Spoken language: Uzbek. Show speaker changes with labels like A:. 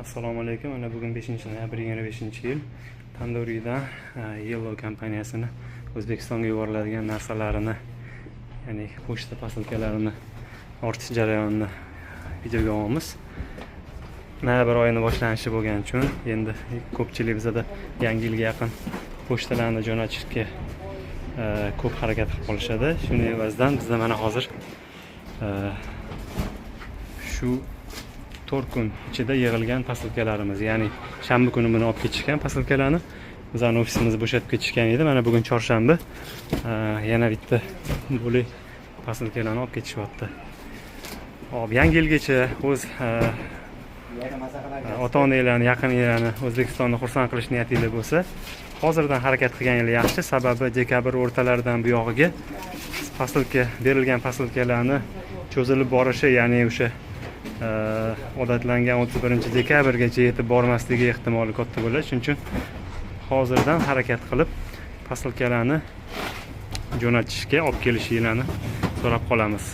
A: Assalomu alaykum. Mana bugun 5 noyabr 25 yil. Tandoridan Yellow kompaniyasini O'zbekistonga yuboriladigan narsalarini, ya'ni pochta posilkalarini ortish jarayonini videoga olamiz. Noyabr oyini boshlanishi bo'lgani uchun endi ko'pchilik bizada yangi yilga yaqin pochtalarni jo'natishga ko'p harakat qilib qolishadi. Shuning evazidan bizda mana hozir shu 4 kun ichida yig'ilgan posilkalarimiz, ya'ni shanba kuni buni olib ketishgan, posilkalarni bizani ofisimizni bo'shatib ketishgan edi. Mana bugun chorshanba, yana bitta bo'lak posilkalarni olib ketishyapti. Hop, yangi yilgacha o'z ota onanglarni, yaqinlarni O'zbekistonni xursand qilish niyatinglar bo'lsa, hozirdan harakat qilganinglar yaxshi. Sababi dekabr o'rtalaridan buyog'iga posilka, berilgan posilkalarni cho'zilib borishi, ya'ni o'sha odatlangan 31 dekabrgacha yetib bormasligi ehtimoli katta bo'ladi. Shuning uchun hozirdan harakat qilib posilkalarni jo'natishga, olib kelishinglarni so'rab qolamiz.